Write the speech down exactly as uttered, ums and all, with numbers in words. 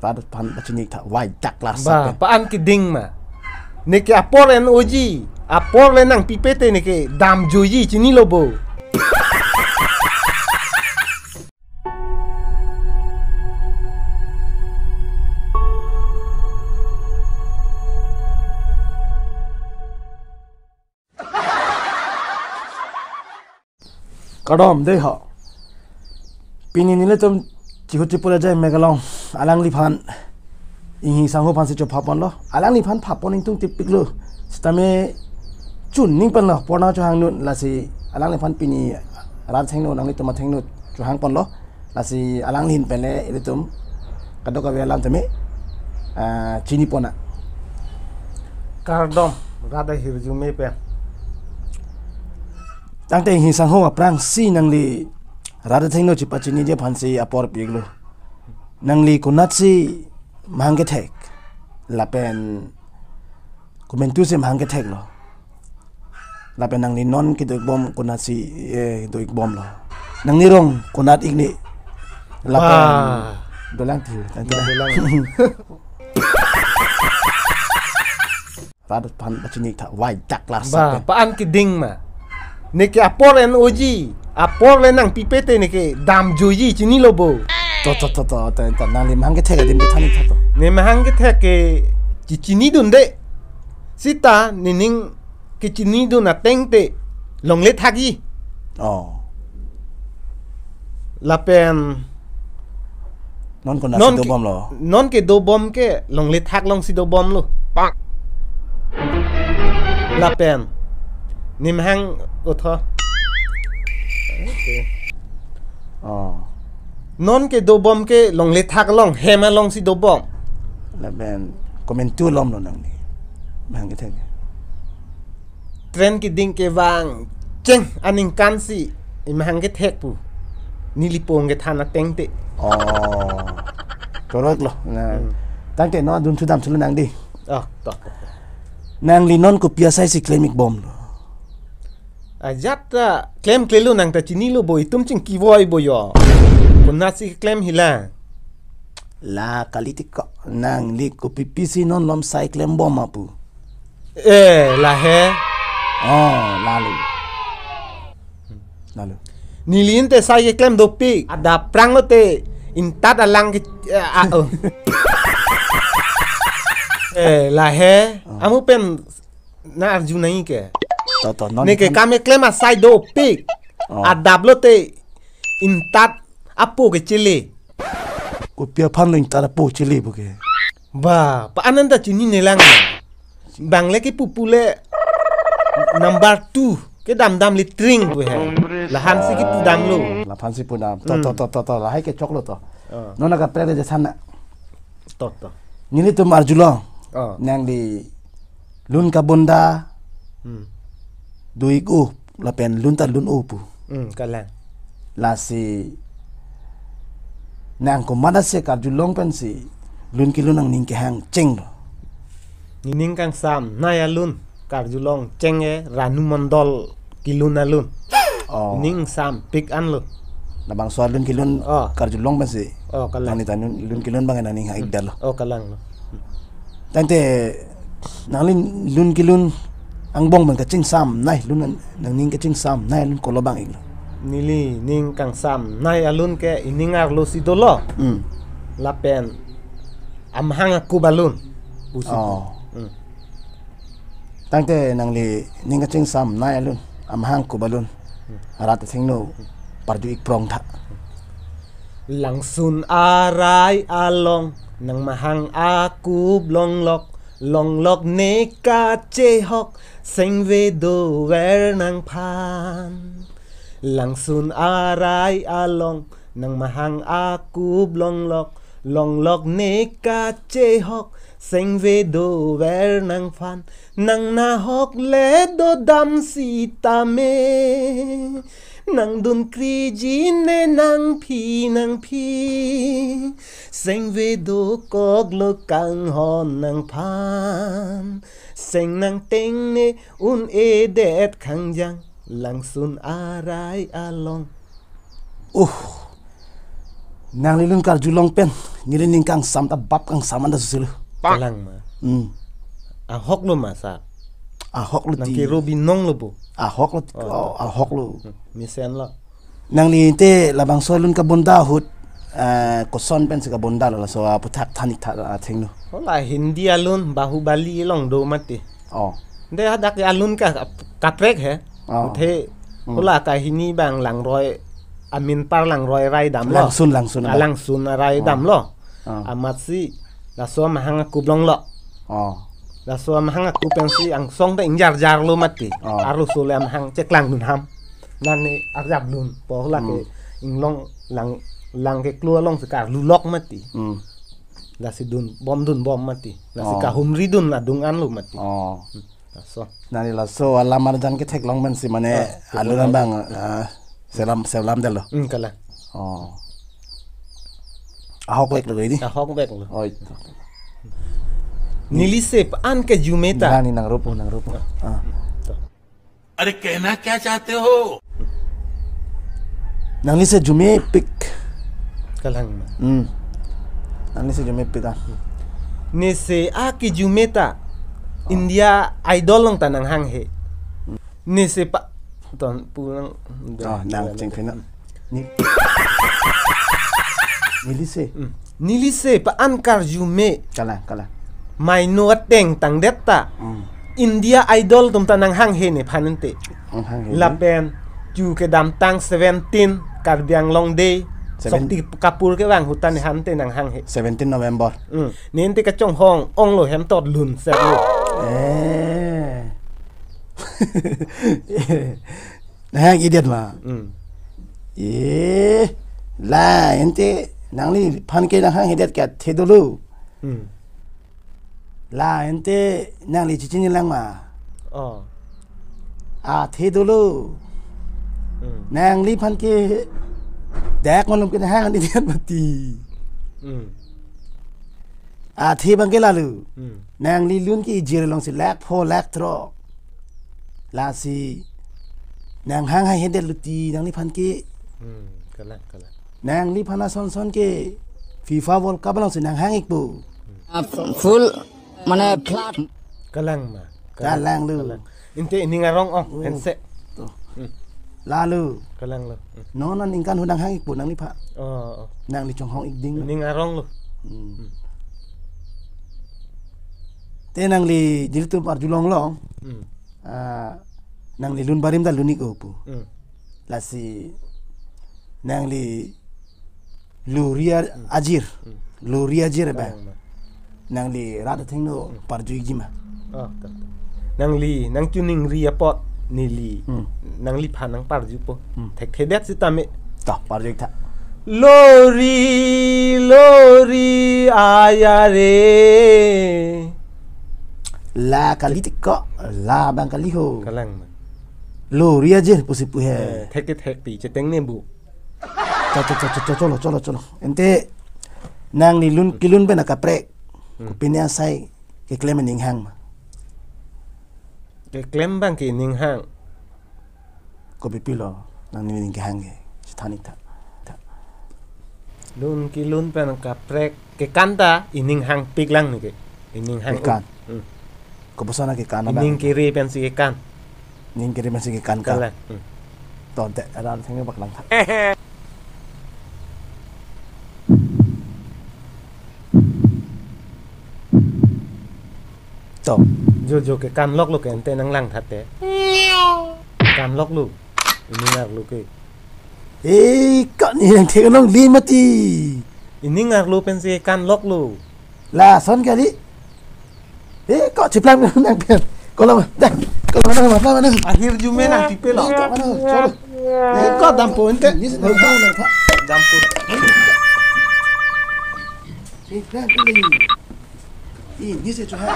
Rat aphan pachini tha, why dak la Ba, sapen. Paan keding ma. Neke apor en oji, apor le nangpipe te neke damjoji, chinilo bo. Kardom dei ho. Pini nelitum chihu chipu le jai Megalong alangliphan, Inghi Sangho aphansi chophaponlo. Alangliphan phapon ingtung tipiklo. Sitame chun ning penlo, porna chohang nun, lasi alangliphan pini rat athengno, nanglitum athengno chohangponlo. Lasi alangli ahin pen le ilitum kadokave alam tame, ah, chinipon nang. Kardom, rat ahirjume pen. Tangte Inghi Sangho aphrangsi nangli rat athengno chipachiniji aphansi apor piklo. Nangli konatsi mahang kethek, lapen komantusi mahang ketheklo? Lapen nangli non kedo-ikbom konatsi, eh, do-ikbomlo? Nangli rong konat ik ni? Lapen Wah. Dolang ti, tangte Dolang. Rat aphan pachini tha, why dak la Ba, sapen. Paan keding ma. Neke apor en oji, apor le nangpipe te neke damjoji, chinilo bo. To, to, to, to, to, to, nangli mahang kethek adim kethan ik tha to. Ne mahang kethek ke chichinidunde. Sita nening kechinidun ateng te longle thakji. Oh. Lapen Non konatsi non ke-, dobomlo? Non kedobom ke longle thak alongsi dobomlo. Pak. Lapen ne mahang utho. Okay. Oh. Non kedobom ke longle thak along, hem alongsi dobom. Lapen komantu lomlo nangli mahang kethek? Tren keding kevang cheng aningkansi imahang kethek pu. Neli pong kethan ateng te. Oh. Correct lo. Na, Hmm. Tangte non dun thu dam thulo nang dei. Oh, to. Nangli non kopi asaisi klem-ikbomlo? Ajat ta klemklelo, nang ta chinilo bo, itum chingki voi bo jo. Konatsi klem hila? La kali tik ko, nangli kopi pisi non malom sai klembom ma pu? Eh, lahei. Oh, lalo. Lalo. Neli inte sai keklem dopik. Adap aphrang lote intat alang ke, eh, ah, oh. Eh, lahei. Oh. Amu pen nang arju nangji ke. To, to, non neke kan kam keklem asai dopik. Oh. Adap lote intat apo kechele. Kopi aphan lo intat apo chele pu ke? Ba, paan an ta chinine lang. Bang le kipu pu le number two kedam dam letring pu he. Lahansi kipu damlo. Laphansi pu dam. To, to, Hmm. To, to, to. Lahei ke choklo to. Oh. Non akaprek le jasan nang. To, to. Nelitum arjulo. Oh. Nangli lun kabonda. Hmm. Do-ik-o lapen lun ta lun-o pu. Hmm, kalang. Lasi nang komat ase karjulong pensi lun kelun nangning kehang chenglo? Nening kangsamnei alun karjulong cheng ke Ranu Mondol kelun alun. Oh. Nening sampik anlo. Labangso alun kelun Oh. karjulong pensi. Oh, kalang. Nangli ta nun lun kelun abang nangning hang-ikdetlo. Oh, kalanglo. Tangte nangli lun kelun angbong abang kachingsamnei, lun nangning kachingsamnei alun kolo abang iklo? Neli ning kangsamnei alun ke ining arlosi dolo. Hmm. Lapen amahang akup alun pusi. Oh. Hmm. Tangte nangli ning kachingsamnei alun, amahang akup alun, Hmm. rat athengno parju-ik prong tha. Langsun arai along, nangmahang akup longlok, longlok ne kachehok, sengve dover nangphan. Langsun arai along, nangmahang akup longlok, longlok ne kachehok, sengve dover nangphan. Nang nahok le dodam sitame, nang dunkriji ne nangphi nangphi. Sengve dokoklo kanghon nangphan, seng nangteng ne un-edet khangjang, langsun arai along. Uh. Nangli lun karjulong pen, neli ning kangsam ta bap kangsam anta susilo. Kalang ma. Hmm. Ahok lo ma, sir? Ahok lo ti. Nang kiro binong lo bo? Ahok lo ti. Oh, oh, ahok lo. Hmm. Mesen lo. Nangli te labangso alun kabonda ahut, eh, koson pensi kabonda lo, laso aphuthak than-ik tha, ah, thengno. Hala Hindi alun Bahubali along do mati. Oh. De hadak alun ka, kaprek he. Oh. Uthe, hmm, hala kahini abang Langroi, Aminpar Langroi Rai damlo. Langsun, Langsun. Ah, Langsun Rai, oh, damlo. Oh. Amatsi laso amahang akup longlo. Oh. Laso amahang akup pensi angsong ta ingjarjar lo mati. Oh. Arloso le amahang cheklangdun ham. Nani arjap dun. Po hala ke, hmm, inglong lang, lang keklo alongsi karlulok mati. Hmm. Lasi dunbom dunbom mati. Lasi, oh, kahumri dun adung an lo mati. Oh. Hmm. Laso. Nani laso alam arjan ketheklong pensi mane, ah, alun abang, ah, selam, selam detlo. Hmm, kalang. Oh. Ahok vek lo ini. Ahok vek lo. Oh, itu. Neli se pa-an ke jumeta. Nani nang rupo, nang rupo. Ah. Ah. To. अरे कहना क्या चाहते हो? Nangli se jumepik. Kalang ma. Hmm. Nangli se jumepik ah. Ne se aki jumeta. Oh. India Idol along ta nanghanghe. Hmm. Ne se pa-, ton pulang. Oh, nang chingphi na. Ni-, neli se. Hmm. Neli se pa-an karjume. Kalang, kalang. Maino ateng tangdet ta. Hmm. India Idol atum ta nanghanghe nephan ante. Nanghanghe. Lapen chu kedamtang seventeen Karbi Anglong Day. Seven- Shakti Kapoor kevang ahut ta nephan ante nanghanghe. Seventeen November. Hmm. Ne ante kachonghong onglo hem tot lun set lo. Eh. Nanghang-ikdet ma. Hmm. Eh, la ante nangliphan ke nanghanghedet ke athe dolo. Hmm. La ante nangli chechini lang ma. Oh. Athe dolo. Hmm. Nangliphan ke dak malom ke nanghang-ikdet mati. Hmm. Athe abang ke lalu. Hmm. Nangli lun ke ijir alongsi lakh pho lakh throk. Lasi nanghanghedet lo ti nangliphan ke. Hmm, kalang, kalang. Nangliphan asonson ke FIFA World Cup alongsi nanghang-ikpo. Ah, full, mane, flat. Kalang ma. Kalang lo. Kalang. Ante ining arong, oh, oh, hense. To. Hmm. Lalu. Kalang lo. Hmm. Non aningkan ahut nanghang-ikpo nangliphan. Oh, oh. Nangli chonghong-ik ding. Ining arong lo. Hmm. Hmm. Te nangli jiltum arjulong long. Hmm. Ah, nangli lun barim ta lun-ik-o pu. Hmm. Lasi nangli lori a-, hmm, ajir. Hmm. Lori ajir ba. Kalang ma. Nangli rat athengno, hmm, parju-ikji ma. Oh, ta, ta. Nangli, nangchiningri apot neli. Hmm. Nangliphan nangparjupo. Hmm. Thekthedet sitame. Ta, parju-ik tha. Lori, lori, aya re. La kali ti ko, la abang kali ho. Kalang ma. Lori ajir pusi pu he. Eh, thek ti thek ti, chetengne bu. Cho, cho, cho, cho, cho, cholo, cholo, cholo. Ante nangli lun kelun pen akaprek. Hmm. Kopine asai keklem ining hang ma? Keklem abang ke ining hang. Kopi pilo nangli ining kehang ke? Sithan-ik tha. Tha. Lun kelun pen akaprek kekan ta ining hangpik lang ne ke. Ining hang kekan. Hmm. Kopuson akekan abang? Ining kere pensi kekan. Ining kere pensi kekan ka. Kalang. Hmm. To, ante, adan thengno bak lang tha. To. Jo, jo, kekan lok lo ke ante nanglang tha te. Kekan lok lo. Ining arlo ke. Eh, ko ne nangtheklongle mati. Ining arlo pensi kekan lok lo. Lason kali. Eh, ko chiplang nang pen. Kolang, dah. Kolang nang, nang, nang. Ahirjume nangpipe lo. Ko mana? Cholo. Eh, ko dampo ante. Ni se nang, nang, nang, nang. Dampo. Eh, nang, nang. Eh, ni se cho ha.